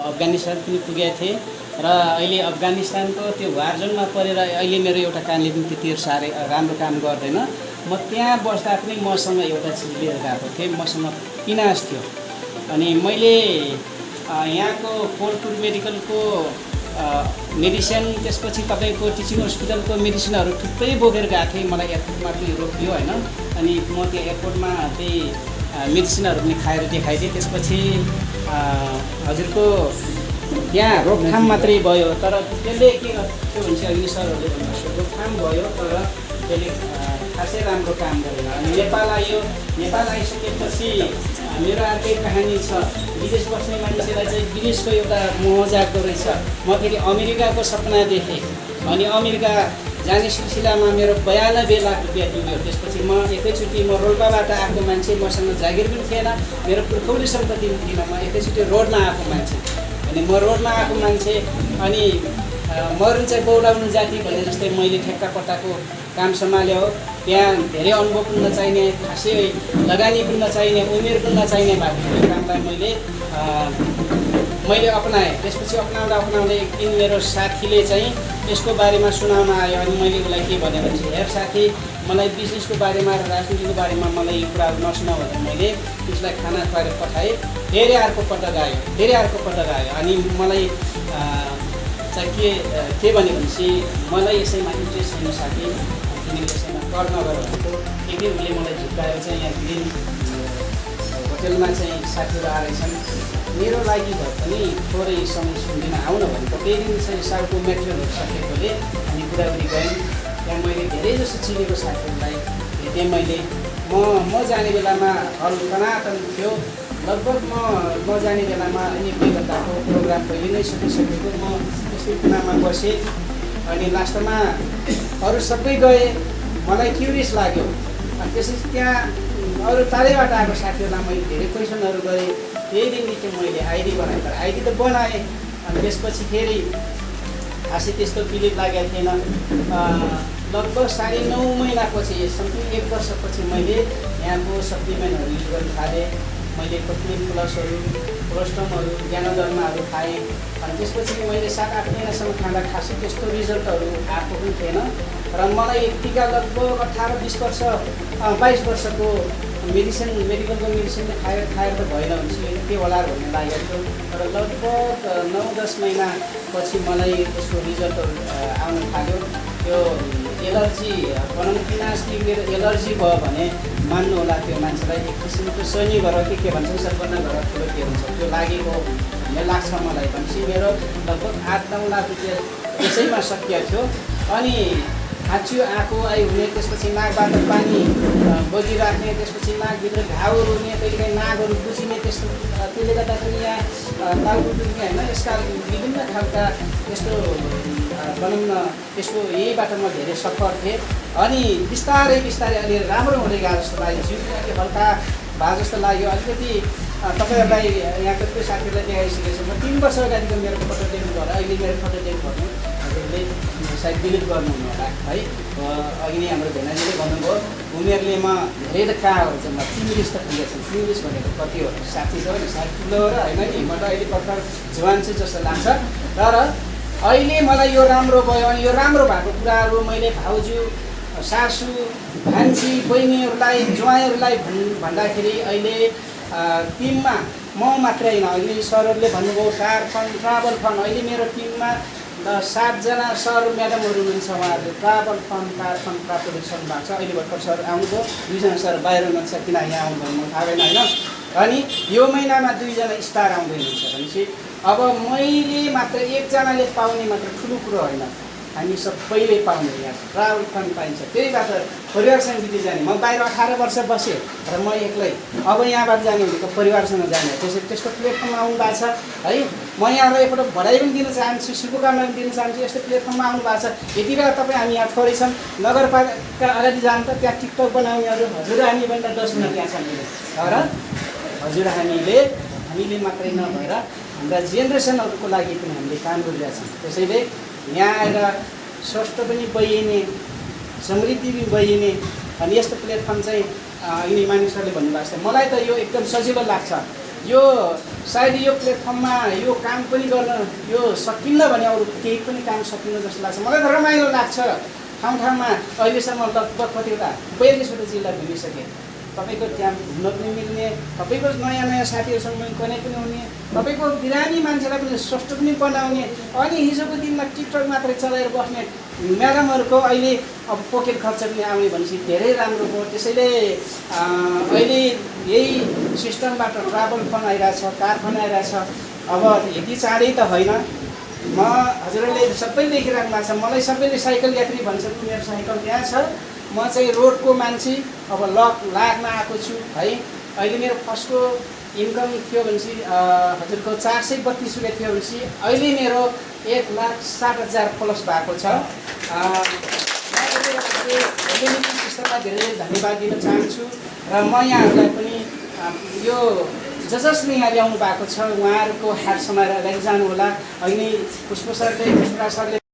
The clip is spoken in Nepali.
अफगानिस्तान पनि पुगेको थिएँ र अहिले अफगानिस्तानको त्यो वार जोनमा परेर अहिले मेरो एउटा कामले पनि त्यति साह्रै राम्रो काम गर्दैन। म त्यहाँ बस्दा पनि मसँग एउटा चिज लिएर गएको थिएँ, मसँग पिनास थियो। अनि मैले यहाँको कोलपुर मेडिकलको मेडिसिन, त्यसपछि तपाईँको टिचिङ हस्पिटलको मेडिसिनहरू थुप्रै बोकेर गएको थिएँ। मलाई एयरपोर्टमा पनि रोकियो होइन, अनि म त्यो एयरपोर्टमा त्यही मेडिसिनहरू पनि खाएर देखाइदिएँ। त्यसपछि हजुरको त्यहाँ रोकथाम मात्रै भयो, तर त्यसले के भन्छ अघि सरहरूले भन्नुहोस्, रोकथाम भयो तर त्यसले खासै राम्रो काम गरेन। अनि नेपाल आयो, नेपाल आइसकेपछि मेरो अर्कै कहानी छ। विदेश बस्ने मान्छेलाई चाहिँ विदेशको एउटा मोह जाग्दो रहेछ। म फेरि अमेरिकाको सपना देखेँ, अनि अमेरिका जाने सिलसिलामा मेरो 92 लाख रुपियाँ तिर्यो। त्यसपछि म एकैचोटि म रोल्पाबाट आएको मान्छे, मसँग जागिर पनि थिएन, मेरो पुर्खौली सम्पत्ति पनि थिएन। म एकैचोटि रोडमा आएको मान्छे, अनि म रोडमा आएको मान्छे, अनि मरुन चाहिँ बौलाउनु जाति भने जस्तै मैले ठेक्कापट्टाको काम सम्हाल्यो। त्यहाँ धेरै अनुभव पनि नचाहिने, खासै लगानी पनि नचाहिने, उमेर पनि नचाहिने भएको कामलाई मैले अपनाएँ। त्यसपछि अप्नाउँदै एक दिन मेरो साथीले चाहिँ यसको बारेमा सुनाउन आयो, अनि मैले उसलाई के भने भनेपछि, हेर साथी, मलाई बिजनेसको बारेमा र राजनीतिको बारेमा मलाई यो कुराहरू नसुनाऊ भनेर मैले उसलाई खाना खुवाएर पठाएँ। धेरै अर्को पटक आयो अनि मलाई चाहिँ के भन्यो भनेपछि, मलाई यसैमा इन्ट्रेस्ट छैन साथी, तिमीले यसैमा कर नगर भनेको। एक दिन उसले मलाई झुक्काएर चाहिँ यहाँ ग्रिन होटेलमा चाहिँ साथीहरू आएछन्, मेरो लागि भए पनि थोरै समय सुन्दिन आउन भनेको। त्यही दिन चाहिँ साउको मेटेरियलहरू सकेकोले अनि बुढाबुढी गएँ। त्यहाँ मैले धेरै जस्तो चिनेको साथीहरूलाई भेटेँ। मैले म जाने बेलामा हल तनातन थियो। लगभग म जाने बेलामा अनि बेलुकाको प्रोग्राम पहिले नै सकिसकेको। म त्यस्तै कुनामा बसेँ, अनि लास्टमा अरू सबै गए। मलाई क्युरियस लाग्यो। अनि त्यसपछि त्यहाँ अरू टाढैबाट आएको साथीहरूलाई मैले धेरै क्वेसनहरू गरेँ। त्यही दिनदेखि मैले आइडी बनाएँ, तर आइडी त बनाएँ। अनि त्यसपछि फेरि खासै त्यस्तो फिलिङ लागेको थिएन। लगभग 9.5 महिनापछि, समथिङ 1 वर्षपछि मैले यहाँको सप्लिमेन्टहरू युज गर्न थालेँ। मैले प्रोटिन प्लसहरू, कोलेस्ट्रमहरू, ज्ञानोधर्माहरू खाएँ। अनि त्यसपछि मैले 7-8 महिनासम्म खाँदा खासै त्यस्तो रिजल्टहरू आएको पनि थिएन। र मलाई यतिका लगभग 18-20 वर्ष 22 वर्षको मेडिकलको मेडिसिन खाएर त भएन भनेपछि के होला भन्ने लागेको थियो। तर लगभग 9-10 महिनापछि मलाई त्यसको रिजल्टहरू आउन थाल्यो। त्यो एलर्जी भनौँ, पिनासले मेरो एलर्जी भयो भने मान्नु होला, त्यो मान्छेलाई एक किसिमको शनि घर के भन्छ, सर्पना घर ठुलो के हुन्छ, त्यो लागेको भन्ने लाग्छ मलाई। भनेपछि मेरो लगभग 8-9 लाख रुपियाँ त्यसैमा सकिएको थियो। अनि खाँच्यो आएको हुने, त्यसपछि नाकबाट पानी बगिराख्ने, त्यसपछि नाकभित्र घाउहरू हुने, कहिलेकाहीँ नाकहरू बुझिने, त्यस्तो त्यसले गर्दाखेरि यहाँ टाउको दुख्ने होइन, यसका विभिन्न खालका यस्तो भनौँ न, त्यसको यहीबाट म धेरै सफर थिएँ। अनि बिस्तारै अहिले राम्रो हुँदै गयो जस्तो लाग्यो। जिउ पनि हल्का भए जस्तो लाग्यो। अलिकति तपाईँहरूलाई यहाँ कतिपय साथीहरूलाई देखाइसकेको छ। म 3 वर्ष अगाडिको मेरो फोटो देख्नु भयो, अहिले मेरो फोटो देख्नु भन्नु हजुरले सायद डिलिट गर्नुहुन्न होला है। अघि नै हाम्रो भेनाजीले भन्नुभयो, उनीहरूले म धेरै त कहाँहरू चाहिँ म 3 लिस्ट त पुगेको छु। 3 लिस्ट भनेको कति हो, 60 छ भने 60 किलो र होइन नि, म त अहिले भर्खर जवान चाहिँ जस्तो लाग्छ। तर अहिले मलाई यो राम्रो भयो। अनि यो राम्रो भएको कुराहरू मैले भाउजू, सासू, भान्जी, बहिनीहरूलाई, ज्वाइँहरूलाई भन्दाखेरि अहिले टिममा म मात्रै होइन, अहिले सरहरूले भन्नुभयो कार फन्ड, ट्राभल फन्ड। अहिले मेरो टिममा 7 जना सर म्याडमहरू हुनुहुन्छ। उहाँहरूले ट्राभल फन्ड, कार फन्ड प्राप्त गरिसक्नु भएको छ। अहिले भर्खर सर आउनुभयो, 2 जना सर बाहिर हुनुहुन्छ, किन यहाँ आउनुभयो म थाहा भएन होइन। अनि यो महिनामा 2 जना स्टार आउँदै हुनुहुन्छ भनेपछि अब मैले मात्र 1 जनाले पाउने मात्र ठुलो कुरो होइन, हामी सबैले पाउने। यहाँ ट्राभल फन्ड पाइन्छ, त्यहीबाट परिवारसँग बिति जाने। म बाहिर 18 वर्ष बसेँ र म एक्लै, अब यहाँबाट जाने भनेको परिवारसँग जाने। त्यसरी त्यस्तो प्लेटफर्ममा आउनु भएको छ है। म यहाँलाई एकपल्ट बधाई पनि दिन चाहन्छु, शुभकामना पनि दिन चाहन्छु। यस्तो प्लेटफर्ममा आउनु भएको छ। यति बेला तपाईँ हामी यहाँ थोरै छन्, नगरपालिका अगाडि जानु त त्यहाँ टिकटक बनाउनेहरू हजुर हामी भन्दा 10 गुणा त्यहाँ छन्। तर हजुर हामीले मात्रै नभएर हाम्रा जेनेरेसनहरूको लागि पनि हामीले काम गरिरहेछौँ। त्यसैले यहाँ आएर स्वास्थ्य पनि बहिने, समृद्धि पनि बहिने, अनि यस्तो प्लेटफर्म चाहिँ यिनी मानिसहरूले भन्नुभएको छ। मलाई त यो एकदम सजिलो लाग्छ। यो सायद यो प्लेटफर्ममा यो काम पनि गर्न यो सकिन्न भने अरू केही पनि काम सकिन्न जस्तो लाग्छ मलाई त रमाइलो लाग्छ ठाउँ ठाउँमा अहिलेसम्म लगभग कतिवटा 42वटा जिल्ला घुमिसकेँ तपाईँको त्यहाँ घुम्न पनि मिल्ने तपाईँको नयाँ नयाँ साथीहरूसँग पनि कनेक्ट पनि हुने तपाईँको बिरामी मान्छेलाई पनि स्वस्थ पनि बनाउने अनि हिजोको दिनमा टिकटक मात्रै चलाएर बस्ने म्याडमहरूको अहिले अब पोकेट खर्च पनि आउने भनेपछि धेरै राम्रो भयो त्यसैले अहिले यही सिस्टमबाट ट्राभल फन्ड आइरहेछ कार फन्ड आइरहेछ अब यति चाँडै त होइन म हजुरहरूले सबैले देखिराख्नु भएको छ मलाई सबैले साइकल यात्री भन्छन् मेरो साइकल त्यहाँ छ म चाहिँ रोडको मान्छे अब लाग्न आएको छु है अहिले मेरो फर्स्टको इन्कम थियो भनेपछि हजुरको 432 रुपियाँ थियो भनेपछि अहिले मेरो 1,60,000 प्लस भएको छ सिस्टमलाई धेरै धन्यवाद दिन चाहन्छु र म यहाँहरूलाई पनि यो जसले यहाँ ल्याउनु भएको छ उहाँहरूको हात समाएर अगाडि जानु होला अहिले पुष्प सरले पुष्पराज सरले